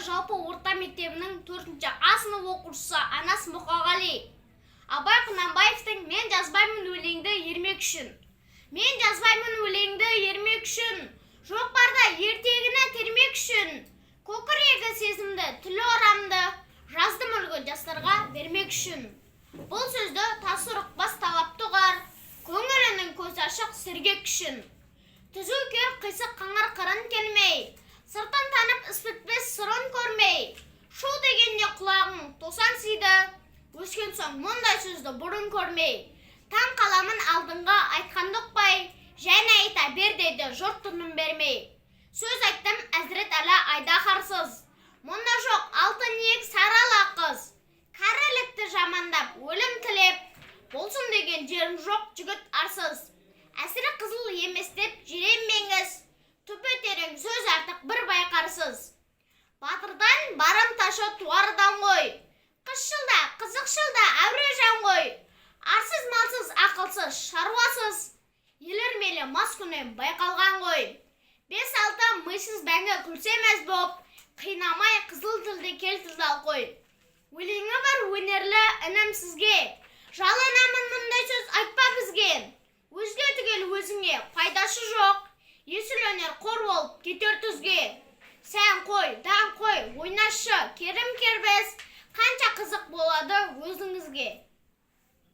жалпы орта мектебінің 4 А сынып оқушысы Анас Мұқағали. Абай Құнанбаевтың «Мен жазбаймын өлеңді ермек үшін». Мен жазбаймын өлеңді ермек үшін, жоқ барда ертегіні термек үшін. Көкірегі сезімді, тілі орамды, жаздым үлгі жастарға бермек үшін. Бұл сөзді тас ұрықпас талапты ұғар, көңілінің көзі ашық сергек үшін. Түзу кер қисық қыңыр қырын келмей, сыртын танып іс бітпес сырын көрмей, шу дегенде құлағың тосансиды, өскен соң мұндай сөзді бұрын көрмей. Таң қаламын алдыңғы айтқанды ұқпай, және айта бер дейді жұрт тыным бермей. Сөз айттым Әзірет Әлі айдаһарсыз, мұнда жоқ алтын иек сары ала қыз. Кәрілікті жамандап өлім тілеп, болсын деген жерім жоқ жігіт арсыз. Әсірі қызыл емес деп жиренбеңіз, түбі терең сөз артық бір байқарсыз. Батырдан барымташы туардан ғой, қысшыл да, қызықшыл да әуре жан ғой. Арсыз, малсыз, ақылсыз, шаруасыз, елірмелі маскүнем байқалған ғой. Бес-алты мисыз бәңгі күлсе мәз боп, қинамай қызыл тілді кел тілді қой. Өлеңі бар өнерлі інім сізге, жалынамын, мұндай сөз айтпа бізге. Өзге түгел өзіңе пайдасы жоқ, есіл өнер қор болып кетер түзге. Сән қой, дан қой, ойнасшы, керім кербез, қанша қызық болады өзіңізге.